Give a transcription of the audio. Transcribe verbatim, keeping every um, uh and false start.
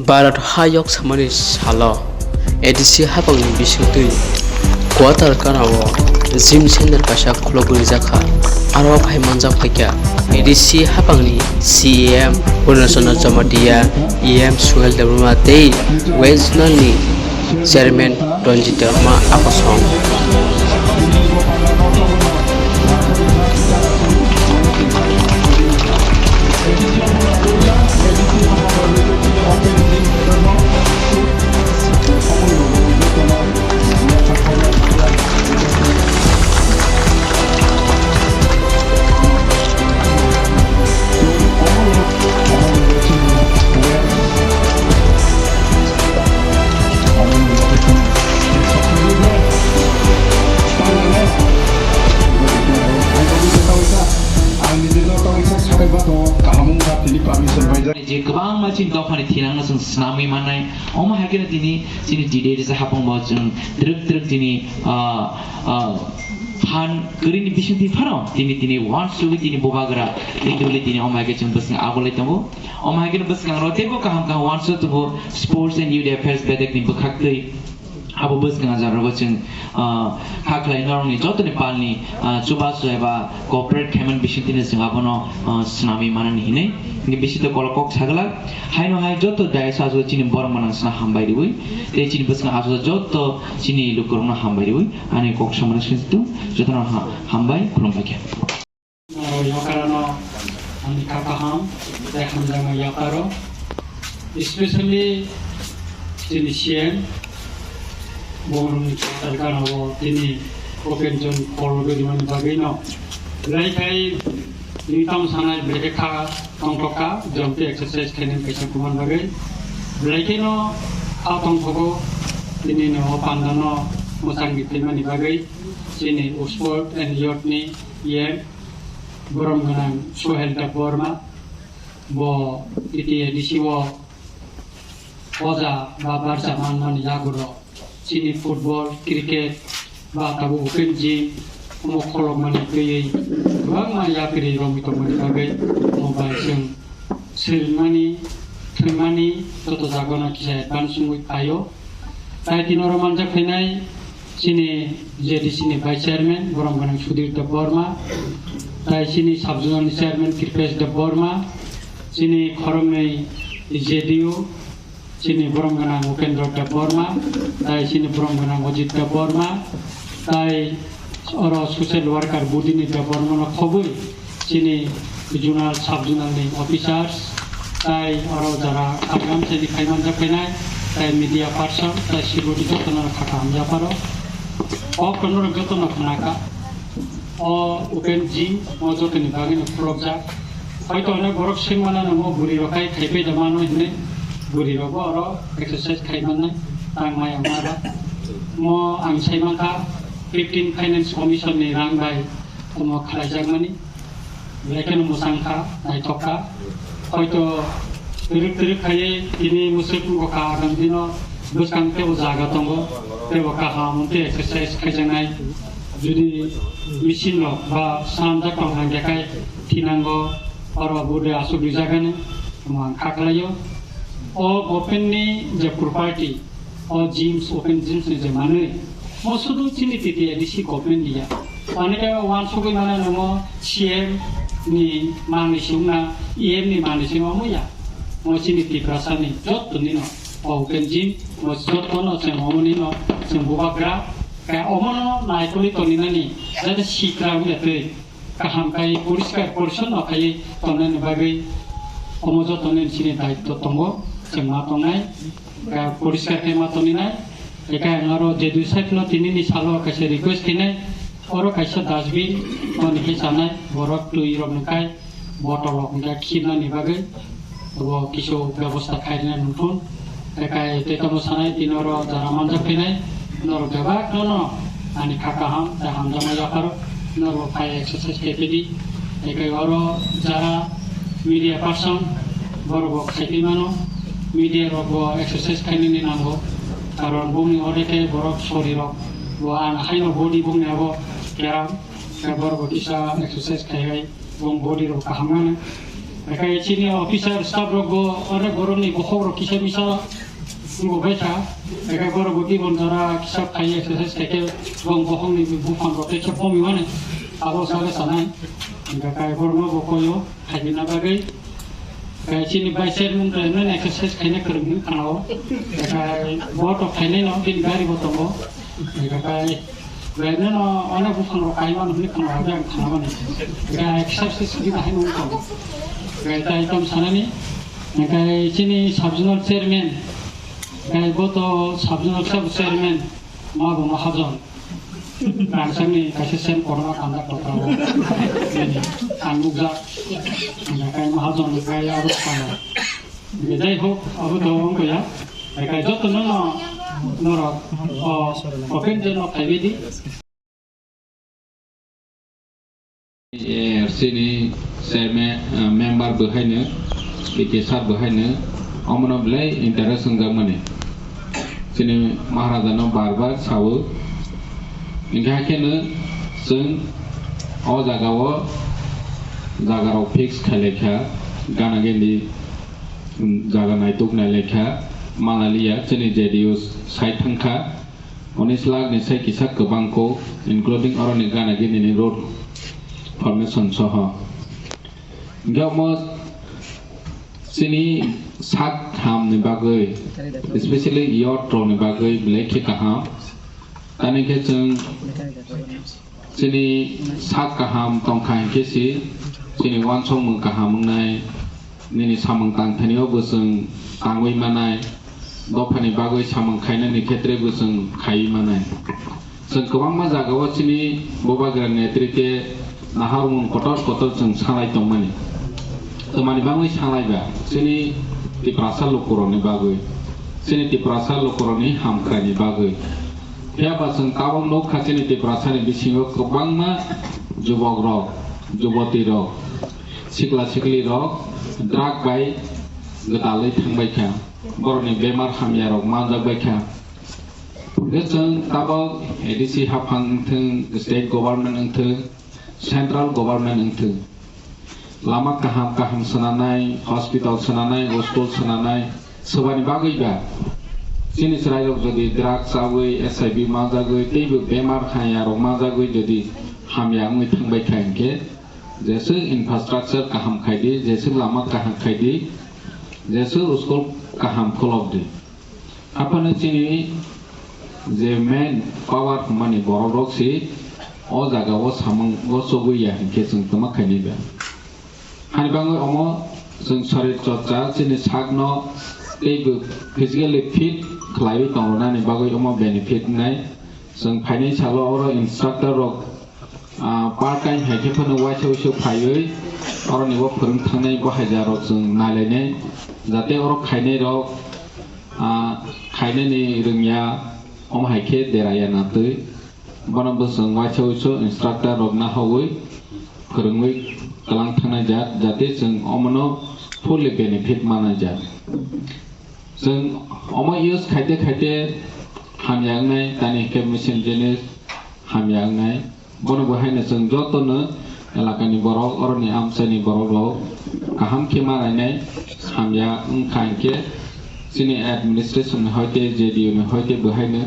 Bharat hayok samani salo A D C hapangni bisingtwi quarter kanao gym center kaisa khulogwi rijakha. Aro phai manjak phaikha A D C hapangni C E M Purna Chandra Jamatia, E M Suhel Debbarma tei West Zonal ni Chairman Ranjit Debbarma akosong. Je kwbangma chini dophani thinangno chwng swnamwi mannai. Omo hai kheno tini chini T D A D C hapangbo chwng twrwk twrwk tini, ah, ah, phan kwrwini bisingtwi phano tini, tini uansugwi tini bubagra tini duli tini omo hai khe chwng bwswng agulai tongo. Omo hai kheno bwskango teibo kaham kaham uansuk tongo Sports and Youth Affairs bedekni bwkhaktwi. Abo bwskang jaga o chwng, ah, kha khlai norokni jotoni palni, ah, chubachu eba cooperate khaimani bisingtwino chwng abono, ah, swnamwi manani hinwi. Hini bisingtwi kolok kok saglak. Haino hai joto dais ajo chini borok manang sna hambai riwi. Tei chini bwskang ajo joto chini lukurokno hambai riwi. Ani kok samani sinitu jotono ha-, hambai khulumbai khe. Oro yakarano ani kha kaham tei hamjakma yaparo, especially chini C M, borokni kwtal ganao tini open gym khorogwi rimani bagwino belai khai nini tamo sanai belai khe kha tongthokha, jom tei exercise khainani kaisa kwmani bagwi belai kheno kha tongthogo. Tini no pandano mwchangwi phaimani bagwi chini Sport and Youth ni E M Borom gwnang Sohel Debbarma, bo T T A D C o poja ba barja manmani yagulo chini football, cricket ba tabuk open gym omo kholopmani twiwi kwbangma yapri romwi tongmani bagwi omo bai chwng swrwngmani, thwngmani joto jagano kisa advance wngwi phaio. Tai tini oro manjak phainai chini J D C ni Vice Chairman, borom gwnang Sudhir Debbarma, tai chini Sub Zonal ni Chairman Kripesh Debbarma, chini khoroknwi J D U, chini borom gwnang Upendra Debbarma, tai chini borom gwnang Ajit Debbarma, tai oro social worker Budini Debbarma no khobwi chini zonal, sub zonal ni officers, tai oro jara program chini khai manjak phainai, tai media person, tai security jotono kha kaham yapharo. O kono jotono khnaka. O open gym o jotoni bagwino khulokjak. Hoito onek borok swimana nangmo bwrwi rok khai khai pai da mano hinwi bwrwi rok bo oro exercise khai mannai tang maya wngma ba. Mo ang sai mankha fifteen Finance Commission ni rang bai omo khlaijakmani. Belai kheno mwchang kha, naithok kha. Hoito twrwk twrwk khaiwi tini mwswk wngkha, agam dino bwskang teibo jaga tongo, teibo kaham tei exercise khaijaknai. Jodi machine rok ba swnamjak tong hwnkhe khai thinango, oro bo de aswk rijak hwnwi omo ang kha khlaio. O government ni je property, o gyms, open gyms ni je manwi, mo sudu chini T T A D C government ni ya. Ani khe uansugwi mano nongo C M ni manwi songna, E M ni manwi songna omo ya. Mo chini Tiprasa ni jotto nino o open gym, mo jotto no chwng omo nino chwng bubagra. Khe omo no naikolwi toni nani, jate sikra wngya twi. Kaham khai poriskar porisonno khai tongnani bagwi omo joto nini chini daitto tongo, chwng ma tongnai, ah, poriskar khe ma tongninai. Ekai ang aro je dui side no tini ni salo kaisa request khainai, oro kaisa dustbin toni khe chanai borok twi rok nungkhai bottle rok hwnkhe khirnani bagwi. Bo kisu bebosta khairina nungthun. Ekai tei tamo sanai tini oro jara manjak phainai. Norok bebak no ani kha kaham tei hamjakma yapharo. Norok phai exercise khai phidi. Ekai oro jara media person borok bo khai phi mano. Media rok bo exercise khainani nango. Karon bongni oro khe borok sori rok bo ang haino body bongni abo keram. Khe borok bo kisa exercise khai hai. Bong body rok kaham mano. Ekai chini officer staff rok bo onek borok ni bokhok rok kisa misa wngbo bai kha. Ekai borok bo gibon jora kisa khai exercise khai khe bong bokhok ni buphang rok tei khe pomi mani abo sale sanai. Ekai borok no bo koyo khai bina bagwi. Ekai chini bai chairman rok no exercise khaina kwrwng hwn khana o. Ekai bo to khainai no bini gari bo tongo. Ekai Belai no, ano buphang rok kaima no hwnwi khna hwnwi ang khna mani. Ga exercise di bahai no tong. Ga item sanani. Ga chini sub zonal chairman. Ga boto sub zonal sub chairman. Ma bo mahajon. Kangsani kaisa sen korma kanda kota o. Ang nukjak. Ga mahajon ga ya ro kana. Jai hok, abo to wng kaya. Ekai joto no no norok o open je no phaibai di. A R C ni chairman, ah, member bo haino, P K sir bo haino, omono belai interest wngjakmani. Chini Maharaja no bar bar sao. Hingke haikhe no chwng o jaga o jaga rok fix khailai kha, gana gini jaga naituk nailai kha, manaliya chini J D U side thang kha. Unis lakh ni sai kisa kwbang kok, including oroni gana gini ni road formation soho. Hingke omo chini sak ham ni bagwi, especially youth rok ni bagwi belai khe kaham. Tani khe chwng chini sak kaham tongkha hinkhe si chini uansukmung kaham wngnai, nini samung tangthani o bo chwng tangwi manai, dophani bagwi samung khainani khetre bo chwng khaiwi manai. Chwng kwbangma jagao chini Bubagra netrite naharmung kotor kotor chwng salai tongmani. Twmani bagwi salaiba chini Tiprasa lukurokni bagwi, chini Tiprasa lukurokni hamkraini bagwi. Phiya ba chwng tabok nukha chini Tiprasani bisingo kwbangma jubokrok, jubotirok, sikla siklirok drug bai gwdalwi thangbaikha. Borokni bemar hamyarok manjakbaikha. Hwnkhe chwng tabok A D C haphang wngthwng, state government wngthwng, central government wngthwng, lama kaham kaham swnanai, hospital swnanai, school swnanai, swbani bagwi ba chini chwrairok jodi drug chawi, H I V manjagwi, teibo bemar hamyarok manjagwi jodi hamya wngwi thangbaikha hinkhe, jeswk infrastructure kaham khaidi, jeswk lama kaham khaidi, jeswk school kaham khulokdi. Aphano chini je main power hwnmani borokrok se o jagao samung o chobwi ya hinkhe chwng twma khainai ba. Hani bagwi omo chwng sorir chorcha chini sakno teibo physically fit khlaiwi tongronani bagwi omo benefit wngnai. Chwng phainai salo oro instructor rok, ah, part time hai khe phano waisa waisa phaiwi oroni bo phwrwng thangnai bo haija rok chwng nailainai, jate oro khainai rok, ah, khainani rwngya omo hai khe deraya natwi. Bono bo chwng waisa waisa instructor rok nahawi phwrwngwi twlang thangnai jat, jate chwng omono fully benefit manai jat. Chwng omo use khaite khaite hamya wngnai, tani hwnkhe machine jinis hamya wngnai. Bono bo haino chwng jotono elakani borok, oroni amchaini borok rok kaham khe ma nainai, hamya wngkha hinkhe chini administration ni hoite, J D U ni hoite bo haino